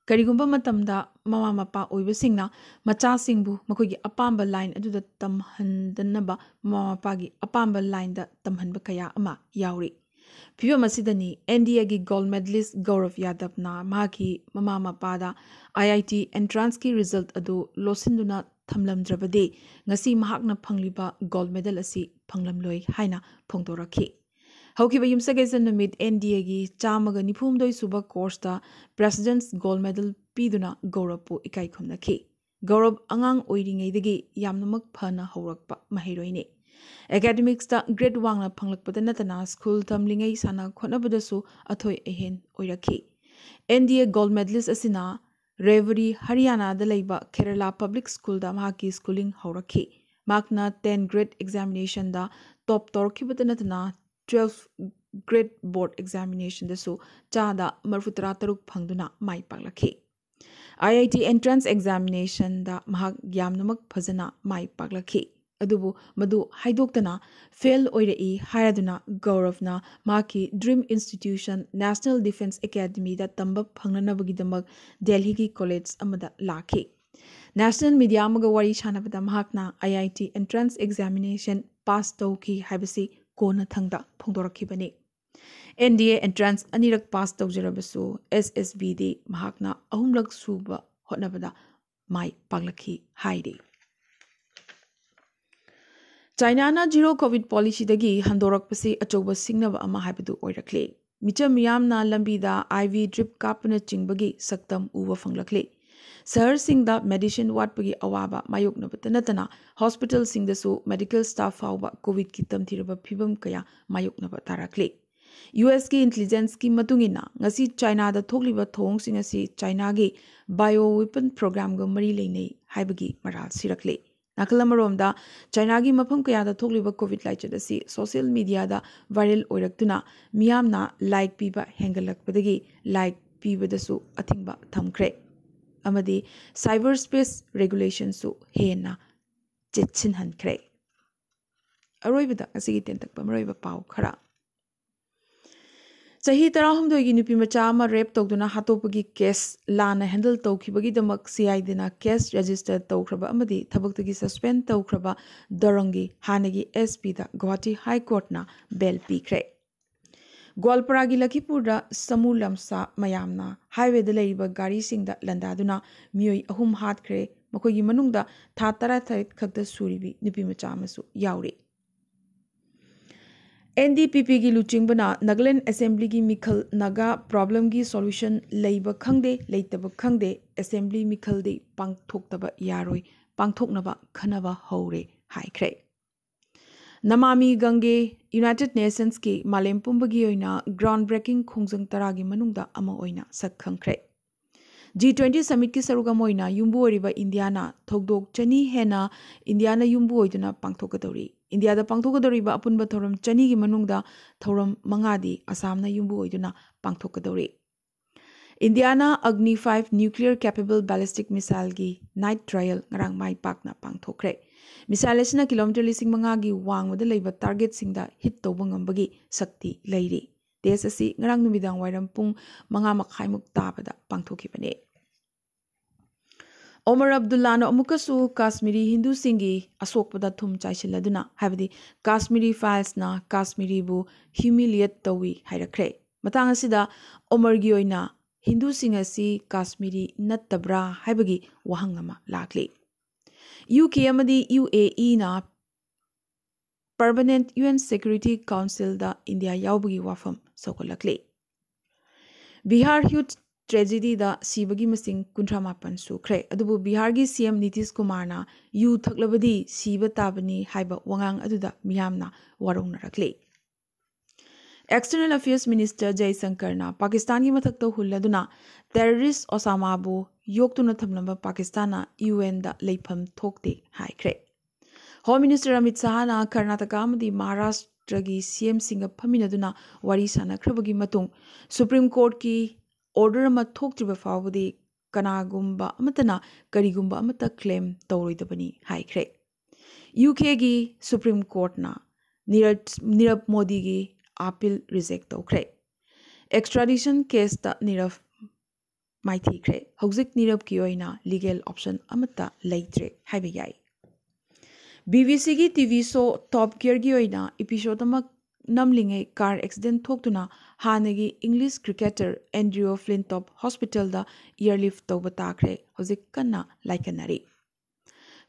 ꯀꯔꯤꯒꯨꯝꯕ ꯃꯇꯝꯗ ꯃꯃꯥ ꯃꯄꯥ ꯑꯣꯏꯕꯁꯤꯡꯅ ꯃꯆꯥꯁꯤꯡꯕꯨ ꯃꯈꯣꯏꯒꯤ ꯑꯄꯥꯝꯕ ꯂꯥꯏꯟ ꯑꯗꯨꯗ ꯇꯝꯍꯟꯗꯅꯕ ꯃꯃꯥ ꯃꯄꯥꯒꯤ ꯑꯄꯥꯝꯕ ꯂꯥꯏꯟꯗ ꯇꯝꯍꯟꯕ ꯀꯌꯥ ꯑꯃ ꯌꯥꯎꯔꯤ꯫ ꯐꯤꯕꯝ ꯑꯁꯤꯗꯅꯤ ꯑꯦꯟ ꯗꯤ ꯑꯦꯒꯤ ꯒꯣꯜꯗ ꯃꯦꯗꯂꯤꯁ ꯒꯧꯔꯕ ꯌꯥꯗꯕꯅ ꯃꯍꯥꯛꯀꯤ ꯃꯃꯥ ꯃꯄꯥꯗ ꯑꯥꯏ ꯑꯥꯏ ꯇꯤ ꯑꯦꯟꯇ꯭ꯔꯥꯟꯁꯀꯤ ꯔꯤꯖꯜꯠ ꯑꯗꯨ ꯂꯣꯠꯁꯤꯟꯗꯨꯅ ꯊꯝꯂꯝꯗ꯭ꯔꯕꯗꯤ ꯉꯁꯤ ꯃꯍꯥꯛꯅ ꯐꯪꯂꯤꯕ ꯒꯣꯜꯗ ꯃꯦꯗꯜ ꯑꯁꯤ ꯐꯪꯂꯝꯂꯣꯏ ꯍꯥꯏꯅ ꯐꯣꯡꯗꯣꯔꯛꯈꯤ꯫ ꯍꯧꯈꯤꯕ ꯌꯨꯝꯁꯀꯩꯁ ꯅꯨꯃꯤꯠ ꯑꯦꯟ ꯗꯤ ꯑꯦꯒꯤ ꯆꯥꯝꯃꯒ ꯅꯤꯐꯨ ꯍꯨꯝꯗꯣꯏ ꯁꯨꯕ ꯀꯣꯔꯁꯇ ꯄ꯭ꯔꯦꯁꯤꯗꯦꯟꯠꯁ ꯒꯣꯜꯗ ꯃꯦꯗꯜ ꯄꯤꯗꯨꯅ ꯒꯧꯔꯕꯄꯨ ꯏꯀꯥꯏ ꯈꯨꯝꯅꯈꯤ꯫ ꯒꯧꯔꯕ ꯑꯉꯥꯡ ꯑꯣꯏꯔꯤꯉꯩꯗꯒꯤ ꯌꯥꯝꯅꯃꯛ ꯐꯅ ꯍꯧꯔꯛꯄ ꯃꯍꯩꯔꯣꯏꯅꯤ꯫ ꯑꯦꯀꯥꯗꯃꯤꯛꯁꯇ ꯒ꯭ꯔꯦꯗ ꯋꯥꯡꯅ ꯐꯪꯂꯛꯄꯗ ꯅꯠꯇꯅ ꯁ꯭ꯀꯨꯜ ꯇꯝꯂꯤꯉꯩ ꯁꯥꯟꯅ ꯈꯣꯠꯅꯕꯗꯁꯨ ꯑꯊꯣꯏ ꯑꯍꯦꯟ ꯑꯣꯏꯔꯛꯈꯤ꯫ ꯑꯦꯟ ꯗꯤ ꯑꯦ ꯒꯣꯜꯗ ꯃꯦꯗꯂꯤꯁ ꯑꯁꯤꯅ ꯔꯦꯋꯥꯔꯤ, ꯍꯔꯤꯌꯥꯅꯥꯗ ꯂꯩꯕ ꯀꯦꯔꯂꯥ ꯄꯕ꯭ꯂꯤꯛ ꯁ꯭ꯀꯨꯜꯗ ꯃꯍꯥꯛꯀꯤ ꯁ꯭ꯀꯨꯂꯤꯡ ꯍꯧꯔꯛꯈꯤ꯫ ꯃꯍꯥꯛꯅ ꯇꯦꯟ ꯒ꯭ꯔꯦꯗ ꯑꯦꯛꯖꯥꯃꯤꯅꯦꯁꯟꯗ ꯇꯣꯞ ꯇꯧꯔꯛꯈꯤꯕꯇ ꯅꯠꯇꯅ ꯇꯨꯋꯦꯜꯐ ꯒ꯭ꯔꯦꯗ ꯕꯣꯔꯗ ꯑꯦꯛꯖꯥꯃꯤꯅꯦꯁꯟꯗꯁꯨ ꯆꯥꯗ ꯃꯔꯤꯐꯨꯇꯔꯥ ꯇꯔꯨꯛ ꯐꯪꯗꯨꯅ ꯃꯥꯏ ꯄꯥꯛꯂꯛꯈꯤ꯫ ꯑꯥꯏ ꯑꯥꯏ ꯇꯤ ꯑꯦꯟꯇ꯭ꯔꯥꯟꯁ ꯑꯦꯛꯖꯥꯃꯤꯅꯦꯁꯟꯗ ꯃꯍꯥꯛ ꯌꯥꯝꯅꯃꯛ ꯐꯖꯅ ꯃꯥꯏ ꯄꯥꯛꯂꯛꯈꯤ꯫ ꯑꯗꯨꯕꯨ ꯃꯗꯨ ꯍꯥꯏꯗꯣꯛꯇꯅ ꯐꯦꯜ ꯑꯣꯏꯔꯛꯏ ꯍꯥꯏꯔꯗꯨꯅ ꯒꯧꯔꯕꯅ ꯃꯍꯥꯛꯀꯤ ꯗ꯭ꯔꯤꯝ ꯏꯟꯁꯇꯤꯇ꯭ꯌꯨꯁꯟ ꯅꯦꯁꯅꯦꯜ ꯗꯤꯐꯦꯟꯁ ꯑꯦꯀꯥꯗꯃꯤꯗ ꯇꯝꯕ ꯐꯪꯅꯅꯕꯒꯤꯗꯃꯛ ꯗꯦꯜꯍꯤꯒꯤ ꯀꯣꯂꯦꯖ ꯑꯃꯗ ꯂꯥꯛꯈꯤ꯫ ꯅꯦꯁꯅꯦꯜ ꯃꯤꯗꯤꯌꯥ ꯑꯃꯒ ꯋꯥꯔꯤ ꯁꯥꯟꯅꯕꯗ ꯃꯍꯥꯛꯅ ꯑꯥꯏ ꯑꯥꯏ ꯇꯤ ꯑꯦꯟꯇ꯭ꯔꯥꯟꯁ ꯑꯦꯛꯖꯥꯃꯤꯅꯦꯁꯟ ꯄꯥꯁ ꯇꯧꯈꯤ ꯍꯥꯏꯕꯁꯤ ꯀꯣꯟꯅꯊꯪꯗ ꯐꯣꯡꯗꯣꯔꯛꯈꯤꯕꯅꯤ꯫ ꯑꯦꯟ ꯗꯤ ꯑꯦ ꯑꯦꯟꯇ꯭ꯔꯥꯟꯁ ꯑꯅꯤꯔꯛ ꯄꯥꯁ ꯇꯧꯖꯔꯕꯁꯨ ꯑꯦꯁ ꯑꯦꯁ ꯕꯤꯗꯤ ꯃꯍꯥꯛꯅ ꯑꯍꯨꯝꯂꯛ ꯁꯨꯕ ꯍꯣꯠꯅꯕꯗ ꯃꯥꯏ ꯄꯥꯛꯂꯛꯈꯤ ꯍꯥꯏꯔꯤ꯫ ꯆꯥꯏꯅꯥꯅ ꯖꯤꯔꯣ ꯀꯣꯚꯤꯗ ꯄꯣꯂꯤꯁꯤꯗꯒꯤ ꯍꯟꯗꯣꯔꯛꯄꯁꯤ ꯑꯆꯧꯕ ꯁꯤꯡꯅꯕ ꯑꯃ ꯍꯥꯏꯕꯗꯨ ꯑꯣꯏꯔꯛꯂꯦ꯫ ꯃꯤꯆꯝ ꯃꯤꯌꯥꯝꯅ ꯂꯝꯕꯤꯗ ꯑꯥꯏ ꯚꯤ ꯗ꯭ꯔꯤꯞ ꯀꯥꯞꯄꯅꯆꯤꯡꯕꯒꯤ ꯁꯛꯇꯝ ꯎꯕ ꯐꯪꯂꯛꯂꯦ꯫ ꯁꯍꯔꯁꯤꯡꯗ ꯃꯦꯗꯤꯁꯤꯟ ꯋꯥꯠꯄꯒꯤ ꯑꯋꯥꯕ ꯃꯥꯌꯣꯛꯅꯕꯇ ꯅꯠꯇꯅ ꯍꯣꯁꯄꯤꯇꯥꯜꯁꯤꯡꯗꯁꯨ ꯃꯦꯗꯤꯀꯦꯜ ꯁ꯭ꯇꯥꯐ ꯐꯥꯎꯕ ꯀꯣꯚꯤꯗꯀꯤ ꯇꯝꯊꯤꯔꯕ ꯐꯤꯕꯝ ꯀꯌꯥ ꯃꯥꯌꯣꯛꯅꯕ ꯇꯥꯔꯛꯂꯦ꯫ ꯌꯨ ꯑꯦꯁꯀꯤ ꯏꯟꯇꯦꯂꯤꯖꯦꯟꯁꯀꯤ ꯃꯇꯨꯡ ꯏꯟꯅ ꯉꯁꯤ ꯆꯥꯏꯅꯥꯗ ꯊꯣꯛꯂꯤꯕ ꯊꯧꯑꯣꯡꯁꯤꯡ ꯑꯁꯤ ꯆꯥꯏꯅꯥꯒꯤ ꯕꯥꯏꯑꯣ ꯋꯦꯄꯟ ꯄ꯭ꯔꯣꯒ꯭ꯔꯥꯝꯒ ꯃꯔꯤ ꯂꯩꯅꯩ ꯍꯥꯏꯕꯒꯤ ꯃꯔꯥꯜ ꯁꯤꯔꯛꯂꯦ꯫ ꯅꯥꯀꯜ ꯑꯃꯔꯣꯝꯗ ꯆꯥꯏꯅꯥꯒꯤ ꯃꯐꯝ ꯀꯌꯥꯗ ꯊꯣꯛꯂꯤꯕ ꯀꯣꯚꯤꯗ ꯂꯥꯏꯆꯠ ꯑꯁꯤ ꯁꯣꯁꯤꯌꯦꯜ ꯃꯤꯗꯤꯌꯥꯗ ꯚꯥꯏꯔꯦꯜ ꯑꯣꯏꯔꯛꯇꯨꯅ ꯃꯤꯌꯥꯝꯅ ꯂꯥꯏꯛ ꯄꯤꯕ ꯍꯦꯟꯒꯠꯂꯛꯄꯗꯒꯤ ꯂꯥꯏꯛ ꯄꯤꯕꯗꯁꯨ ꯑꯊꯤꯡꯕ ꯊꯝꯈ꯭ꯔꯦ ꯑꯃꯗꯤ ꯁꯥꯏꯕꯔ ꯁ꯭ꯄꯦꯁ ꯔꯦꯒꯨꯂꯦꯁꯟꯁꯨ ꯍꯦꯟꯅ ꯆꯦꯠꯁꯤꯟꯍꯟꯈ꯭ꯔꯦ꯫ ꯑꯔꯣꯏꯕꯗ ꯉꯁꯤꯒꯤ ꯇꯦꯟꯇꯛꯄ ꯃꯔꯨꯑꯣꯏꯕ ꯄꯥꯎ ꯈꯔ꯫ ꯆꯍꯤ ꯇꯔꯥꯍꯨꯝꯗꯣꯏꯒꯤ ꯅꯨꯄꯤ ꯃꯆꯥ ꯑꯃ ꯔꯦꯞ ꯇꯧꯗꯨꯅ ꯍꯥꯠꯇꯣꯛꯄꯒꯤ ꯀꯦꯁ ꯂꯥꯟꯅ handle ꯇꯧꯈꯤꯕꯒꯤꯗꯃꯛ C I ꯗꯤꯅ case register ꯇꯧꯈ꯭ꯔꯕ ꯑꯃꯗꯤ ꯊꯕꯛꯇꯒꯤ ꯁꯁꯄꯦꯟ ꯇꯧꯈ꯭ꯔꯕ ꯗꯔꯪꯒꯤ ꯍꯥꯟꯅꯒꯤ ꯑꯦꯁ ꯄꯤꯗ ꯒꯨꯋꯥꯍꯥꯇꯤ ꯍꯥꯏ ꯀꯣꯔꯠꯅ ꯕꯦꯜ ꯄꯤꯈ꯭ꯔꯦ꯫ ꯒꯣꯜꯄꯔꯥꯒꯤ ꯂꯈꯤꯄꯨꯔꯗ ꯁꯃꯨ ꯂꯝꯁꯥ ꯃꯌꯥꯝꯅ ꯍꯥꯏꯋꯦꯗ ꯂꯩꯔꯤꯕ ꯒꯥꯔꯤꯁꯤꯡꯗ ꯂꯥꯟꯗꯥꯗꯨꯅ ꯃꯤꯑꯣꯏ ꯑꯍꯨꯝ ꯍꯥꯠꯈ꯭ꯔꯦ꯫ ꯃꯈꯣꯏꯒꯤ ꯃꯅꯨꯡꯗ ꯊꯥ ꯇꯔꯥꯇꯔꯦꯠ ꯈꯛꯇ ꯁꯨꯔꯤꯕꯤ ꯅꯨꯄꯤ ꯃꯆꯥ ꯑꯃꯁꯨ ꯌꯥꯎꯔꯤ꯫ ꯑꯦꯟ ꯗꯤ ꯄꯤ ꯄꯤꯒꯤ ꯂꯨꯆꯤꯡꯕꯅ ꯅꯥꯒꯥꯂꯦꯟ ꯑꯦꯁꯦꯝꯕ꯭ꯂꯤꯒꯤ ꯃꯤꯈꯜ ꯅꯥꯒꯥ ꯄ꯭ꯔꯣꯕ꯭ꯂꯦꯝꯒꯤ ꯁꯣꯂꯨꯁꯟ ꯂꯩꯕ ꯈꯪꯗꯦ, ꯂꯩꯇꯕ ꯈꯪꯗꯦ, ꯑꯦꯁꯦꯝꯕ꯭ꯂꯤ ꯃꯤꯈꯜꯗꯤ ꯄꯥꯡꯊꯣꯛꯇꯕ ꯌꯥꯔꯣꯏ, ꯄꯥꯡꯊꯣꯛꯅꯕ ꯈꯟꯅꯕ ꯍꯧꯔꯦ ꯍꯥꯏꯈ꯭ꯔꯦ꯫ ꯅꯃꯥꯃꯤ ꯒꯪꯒꯦ ꯌꯨꯅꯥꯏꯇꯦꯗ ꯅꯦꯁꯟꯁꯀꯤ ꯃꯥꯂꯦꯝ ꯄꯨꯝꯕꯒꯤ ꯑꯣꯏꯅ ꯒ꯭ꯔꯥꯎꯟ ꯕ꯭ꯔꯦꯀꯤꯡ ꯈꯣꯡꯖꯪ ꯇꯔꯥꯒꯤ ꯃꯅꯨꯡꯗ ꯑꯃ ꯑꯣꯏꯅ ꯁꯛ ꯈꯪꯈ꯭ꯔꯦ꯫ ꯖꯤ ꯇ꯭ꯋꯦꯟꯇꯤ ꯁꯃꯤꯠꯀꯤ ꯁꯔꯨꯛ ꯑꯃ ꯑꯣꯏꯅ ꯌꯨꯝꯕꯨ ꯑꯣꯏꯔꯤꯕ ꯏꯟꯗꯤꯌꯥꯅ ꯊꯧꯗꯣꯛ ꯆꯅꯤ ꯍꯦꯟꯅ ꯏꯟꯗꯤꯌꯥꯅ ꯌꯨꯝꯕꯨ ꯑꯣꯏꯗꯨꯅ ꯄꯥꯡꯊꯣꯛꯀꯗꯧꯔꯤ꯫ ꯏꯟꯗꯤꯌꯥꯗ ꯄꯥꯡꯊꯣꯛꯀꯗꯧꯔꯤꯕ ꯑꯄꯨꯟꯕ ꯊꯧꯔꯝ ꯆꯅꯤꯒꯤ ꯃꯅꯨꯡꯗ ꯊꯧꯔꯝ ꯃꯉꯥꯗꯤ ꯑꯁꯥꯝꯅ ꯌꯨꯝꯕꯨ ꯑꯣꯏꯗꯨꯅ ꯄꯥꯡꯊꯣꯛꯀꯗꯧꯔꯤ꯫ ꯏꯟꯗꯤꯌꯥꯅ ꯑꯒꯅꯤ ꯐꯥꯏꯚ nuclear capable ballistic missileꯒꯤ ꯅꯥꯏꯠ ꯇ꯭ꯔꯥꯌꯦꯜ ꯉꯔꯥꯡ ꯃꯥꯏ ꯄꯥꯛꯅ ꯄꯥꯡꯊꯣꯛꯈ꯭ꯔꯦ꯫ ꯃꯤꯁꯥꯏꯜ ꯑꯁꯤꯅ ꯀꯤꯂꯣꯃꯤꯇꯔ ꯂꯤꯁꯤꯡ ꯃꯉꯥꯒꯤ ꯋꯥꯡꯃꯗ ꯂꯩꯕ ꯇꯥꯔꯒꯦꯠꯁꯤꯡꯗ ꯍꯤꯠ ꯇꯧꯕ ꯉꯝꯕꯒꯤ ꯁꯛꯇꯤ ꯂꯩꯔꯤ꯫ ꯇꯦꯁ ꯑꯁꯤ ꯉꯔꯥꯡ ꯅꯨꯃꯤꯗꯥꯡ ꯋꯥꯏꯔꯝ ꯄꯨꯡ ꯃꯉꯥ ꯃꯈꯥꯏꯃꯨꯛ ꯇꯥꯕꯗ ꯄꯥꯡꯊꯣꯛꯈꯤꯕꯅꯤ꯫ ꯑꯣꯃꯔ ꯑꯕꯗꯨꯜꯂꯥꯅ ꯑꯃꯨꯛꯀꯁꯨ ꯀꯥꯁꯃꯤꯔꯤ ꯍꯤꯟꯗꯨꯁꯤꯡꯒꯤ ꯑꯁꯣꯛꯄꯗ ꯊꯨꯝ ꯆꯥꯏꯁꯤꯜꯂꯗꯨꯅ, ꯍꯥꯏꯕꯗꯤ ꯀꯥꯁꯃꯤꯔꯤ ꯐꯥꯏꯜꯁꯅ ꯀꯥꯁꯃꯤꯔꯤꯕꯨ ꯍ꯭ꯌꯨꯃꯤꯂꯤꯌꯦꯠ ꯇꯧꯏ ꯍꯥꯏꯔꯛꯈ꯭ꯔꯦ꯫ ꯃꯇꯥꯡ ꯑꯁꯤꯗ ꯑꯣꯃꯔꯒꯤ ꯑꯣꯏꯅ ꯍꯤꯟꯗꯨꯁꯤꯡ ꯑꯁꯤ ꯀꯥꯁꯃꯤꯔꯤ ꯅꯠꯇꯕ꯭ꯔꯥ ꯍꯥꯏꯕꯒꯤ ꯋꯥꯍꯪ ꯑꯃ ꯂꯥꯛꯂꯤ꯫ ꯌꯨ ꯀꯦ ꯑꯃꯗꯤ ꯌꯨ ꯑꯦ ꯏꯅ permanent U N security ꯀꯥꯎꯟꯁꯤꯜꯗ India ꯌꯥꯎꯕꯒꯤ ꯋꯥꯐꯝ ꯁꯧꯒꯠꯂꯛꯂꯤ꯫ ꯕꯤꯍꯥꯔ ꯍ꯭ꯌꯨꯠ ꯇ꯭ꯔꯦꯖꯦꯗꯤꯗ ꯁꯤꯕꯒꯤ ꯃꯁꯤꯡ ꯀꯨꯟꯊ꯭ꯔꯥ ꯃꯥꯄꯟ ꯁꯨꯈ꯭ꯔꯦ꯫ ꯑꯗꯨꯕꯨ ꯕꯤꯍꯥꯔꯒꯤ ꯁꯤ ꯑꯦꯝ ꯅꯤꯇꯤꯁ ꯀꯨꯃꯥꯔꯅ "ꯌꯨ ꯊꯛꯂꯕꯗꯤ ꯁꯤꯕ ꯇꯥꯕꯅꯤ" ꯍꯥꯏꯕ ꯋꯥꯉꯥꯡ ꯑꯗꯨꯗ ꯃꯤꯌꯥꯝꯅ ꯋꯥꯔꯧꯅꯔꯛꯂꯤ꯫ ꯑꯦꯛꯁꯇꯔꯅꯦꯜ ꯑꯐꯤꯌꯔꯁ ꯃꯤꯅꯤꯁꯇꯔ ꯖꯌꯁꯪꯀꯔꯅ ꯄꯥꯀꯤꯁꯇꯥꯟꯒꯤ ꯃꯊꯛꯇ ꯍꯨꯜꯂꯗꯨꯅ ꯇꯦꯔꯣꯔꯤꯁ ꯑꯣꯁꯥꯃꯥꯕꯨ ꯌꯣꯛꯇꯨꯅ ꯊꯝꯂꯝꯕ ꯄꯥꯀꯤꯁꯇꯥꯟꯅ ꯌꯨ ꯑꯦꯟꯗ ꯂꯩꯐꯝ ꯊꯣꯛꯇꯦ ꯍꯥꯏꯈ꯭ꯔꯦ꯫ ꯍꯣꯝ ꯃꯤꯅꯤꯁꯇꯔ ꯑꯃꯤꯠ ꯁꯍꯥꯅ ꯀꯔꯅꯥꯇꯀꯥ ꯑꯃꯗꯤ ꯃꯍꯥꯔꯥꯁꯇ꯭ꯔꯒꯤ ꯁꯤ ꯑꯦꯝꯁꯤꯡꯒ ꯐꯝꯃꯤꯟꯅꯗꯨꯅ ꯋꯥꯔꯤ ꯁꯥꯟꯅꯈ꯭ꯔꯕꯒꯤ ꯃꯇꯨꯡ ꯁꯨꯄ꯭ꯔꯤꯝ ꯀꯣꯔꯠꯀꯤ ꯑꯣꯔꯗꯔ ꯑꯃ ꯊꯣꯛꯇ꯭ꯔꯤꯕ ꯐꯥꯎꯕꯗꯤ ꯀꯅꯥꯒꯨꯝꯕ ꯑꯃꯠꯇꯅ ꯀꯔꯤꯒꯨꯝꯕ ꯑꯃꯠꯇ ꯀ꯭ꯂꯦꯝ ꯇꯧꯔꯣꯏꯗꯕꯅꯤ ꯍꯥꯏꯈ꯭ꯔꯦ꯫ ꯌꯨ ꯀꯦꯒꯤ ꯁꯨꯄ꯭ꯔꯤꯝ ꯀꯣꯔꯠꯅ ꯅꯤꯔꯠ-, ꯅꯤꯔꯕ ꯃꯣꯗꯤꯒꯤ ꯑꯥꯄꯤꯜ ꯔꯤꯖꯦꯛ ꯇꯧꯈ꯭ꯔꯦ꯫ ꯑꯦꯛꯁꯇ꯭ꯔꯥꯗꯤꯁꯟ ꯀꯦꯁꯇ ꯅꯤꯔꯕ ꯃꯥꯏꯊꯤꯈ꯭ꯔꯦ꯫ ꯍꯧꯖꯤꯛ ꯅꯤꯔꯕꯀꯤ ꯑꯣꯏꯅ ꯂꯤꯒꯦꯜ ꯑꯣꯞꯁꯟ ꯑꯃꯠꯇ ꯂꯩꯇ꯭ꯔꯦ ꯍꯥꯏꯕ ꯌꯥꯏ꯫ ꯕꯤ ꯕꯤ ꯁꯤꯒꯤ ꯇꯤ ꯚꯤ ꯁꯣ ꯇꯣꯞ ꯒꯤꯌꯔꯒꯤ ꯑꯣꯏꯅ ꯏꯄꯤꯁꯣꯗ ꯑꯃ ꯅꯝꯂꯤꯉꯩ ꯀꯥꯔ ꯑꯦꯛꯁꯤꯗꯦꯟ ꯊꯣꯛꯇꯨꯅ ꯍꯥꯟꯅꯒꯤ ꯏꯪꯂꯤꯁ ꯀ꯭ꯔꯤꯀꯦꯇꯔ ꯑꯦꯟꯗ꯭ꯔꯤꯌꯣ ꯐ꯭ꯂꯤꯟꯇꯣꯞ ꯍꯣꯁꯄꯤꯇꯥꯜꯗ ꯏꯌꯔꯂꯤꯐ ꯇꯧꯕ ꯇꯥꯈ꯭ꯔꯦ꯫ ꯍꯧꯖꯤꯛ ꯀꯟꯅ ꯂꯥꯏꯀꯠꯅꯔꯤ꯫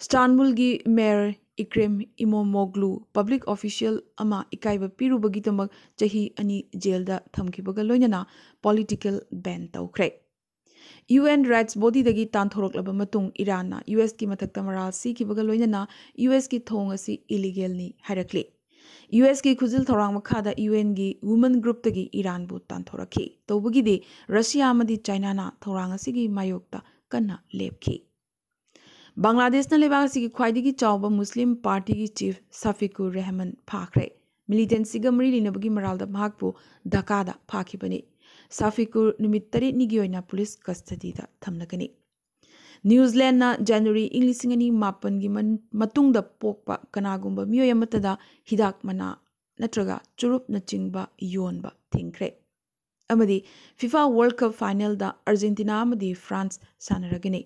ꯁ꯭ꯇꯥꯟꯕꯨꯜꯒꯤ ꯃꯦꯌꯔ ꯏꯀ꯭ꯔꯦꯝ ꯏꯃꯣꯃꯣꯒ꯭ꯂꯨ ꯄꯕ꯭ꯂꯤꯛ ꯑꯣꯐꯤꯁꯤꯌꯦꯜ ꯑꯃ ꯏꯀꯥꯏꯕ ꯄꯤꯔꯨꯕꯒꯤꯗꯃꯛ ꯆꯍꯤ ꯑꯅꯤ ꯖꯦꯜꯗ ꯊꯝꯈꯤꯕꯒ ꯂꯣꯏꯅꯅ ꯄꯣꯂꯤꯇꯤꯀꯦꯜ ꯕꯦꯟ ꯇꯧꯈ꯭ꯔꯦ꯫ ꯌꯨ ꯑꯦꯟ ꯔꯥꯏꯠꯁ ꯕꯣꯗꯤꯗꯒꯤ ꯇꯥꯟꯊꯣꯔꯛꯂꯕ ꯃꯇꯨꯡ ꯏꯔꯥꯟꯅ ꯌꯨ ꯑꯦꯁꯀꯤ ꯃꯊꯛꯇ ꯃꯔꯥꯜ ꯁꯤꯈꯤꯕꯒ ꯂꯣꯏꯅꯅ ꯌꯨ ꯑꯦꯁꯀꯤ ꯊꯧꯑꯣꯡ ꯑꯁꯤ ꯏꯂꯤꯒꯦꯜꯅꯤ ꯍꯥꯏꯔꯛꯂꯤ꯫ ꯌꯨ ꯑꯦꯁꯀꯤ ꯈꯨꯖꯤꯜ ꯊꯧꯔꯥꯡ ꯃꯈꯥꯗ ꯌꯨ ꯑꯦꯟꯒꯤ ꯋꯨꯃꯟ ꯒ꯭ꯔꯨꯞꯇꯒꯤ ꯏꯔꯥꯟꯕꯨ ꯇꯥꯟꯊꯣꯔꯛꯈꯤ꯫ ꯇꯧꯕꯒꯤꯗꯤ ꯔꯁꯤꯌꯥ ꯑꯃꯗꯤ ꯆꯥꯏꯅꯥꯅ ꯊꯧꯔꯥꯡ ꯑꯁꯤꯒꯤ ꯃꯥꯌꯣꯛꯇ ꯀꯟꯅ ꯂꯦꯞꯈꯤ꯫ ꯕꯪꯒ꯭ꯂꯥꯗꯦꯁꯅ ꯂꯩꯕꯥꯛ ꯑꯁꯤꯒꯤ ꯈ꯭ꯋꯥꯏꯗꯒꯤ ꯆꯥꯎꯕ ꯃꯨꯁꯂꯤꯝ ꯄꯥꯔꯇꯤꯒꯤ ꯆꯤꯐ ꯁꯥꯐꯤꯀꯨꯔ ꯔꯦꯍꯃꯟ ꯐꯥꯈ꯭ꯔꯦ꯫ ꯃꯤꯂꯤꯇꯦꯟꯁꯤꯒ ꯃꯔꯤ ꯂꯩꯅꯕꯒꯤ ꯃꯔꯥꯜꯗ ꯃꯍꯥꯛꯄꯨ ꯙꯥꯀꯥꯗ ꯐꯥꯈꯤꯕꯅꯤ꯫ ꯁꯥꯐꯤꯀꯨꯔ ꯅꯨꯃꯤꯠ ꯇꯔꯦꯠꯅꯤꯒꯤ ꯑꯣꯏꯅ ꯄꯨꯂꯤꯁ ꯀꯁꯇꯗꯤꯗ ꯊꯝꯂꯒꯅꯤ꯫ ꯅ꯭ꯌꯨꯖꯤꯂꯦꯟꯗꯅ ꯖꯅꯋꯥꯔꯤ ꯏꯪ ꯂꯤꯁꯤꯡ ꯑꯅꯤ ꯃꯥꯄꯟꯒꯤ ꯃꯇꯨꯡꯗ ꯄꯣꯛꯄ ꯀꯅꯥꯒꯨꯝꯕ ꯃꯤꯑꯣꯏ ꯑꯃꯠꯇꯗ ꯍꯤꯗꯥꯛ ꯃꯅꯥ ꯅꯠꯇ꯭ꯔꯒ ꯆꯨꯔꯨꯞꯅꯆꯤꯡꯕ ꯌꯣꯟꯕ ꯊꯤꯡꯈ꯭ꯔꯦ꯫ ꯑꯃꯗꯤ ꯐꯤꯐꯥ ꯋꯥꯔꯜ ꯀꯞ ꯐꯥꯏꯅꯦꯜꯗ ꯑꯥꯔꯖꯦꯟꯇꯤꯅꯥ ꯑꯃꯗꯤ ꯐ꯭ꯔꯥꯟꯁ ꯁꯥꯟꯅꯔꯒꯅꯤ꯫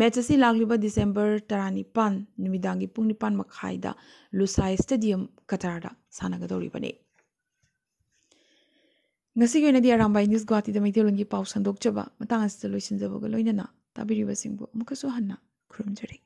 ꯃꯦꯠꯆ ꯑꯁꯤ ꯂꯥꯛꯂꯤꯕ ꯗꯤꯁꯦꯝꯕꯔ ꯇꯔꯥꯅꯤꯄꯥꯟ ꯅꯨꯃꯤꯗꯥꯡꯒꯤ ꯄꯨꯡ ꯅꯤꯄꯥꯟ ꯃꯈꯥꯏꯗ ꯂꯨꯁꯥꯏ ꯁ꯭ꯇꯦꯗꯤꯌꯝ, ꯀꯇꯥꯔꯗ ꯁꯥꯟꯅꯒꯗꯧꯔꯤꯕꯅꯤ꯫ ꯉꯁꯤꯒꯤ ꯑꯣꯏꯅꯗꯤ ꯑꯔꯥꯝꯕꯥꯏ ꯅ꯭ꯌꯨꯁ ꯒꯨꯋꯥꯍꯥꯇꯤꯗ ꯃꯩꯇꯩꯂꯣꯟꯒꯤ ꯄꯥꯎ ꯁꯟꯗꯣꯛꯆꯕ ꯃꯇꯥꯡ ꯑꯁꯤꯗ ꯂꯣꯏꯁꯤꯟꯖꯕꯒ ꯂꯣꯏꯅꯅ ꯇꯥꯕꯤꯔꯤꯕꯁꯤꯡꯕꯨ ꯑꯃꯨꯛꯀꯁꯨ ꯍꯟꯅ ꯈꯨꯔꯨꯝꯖꯔꯤ꯫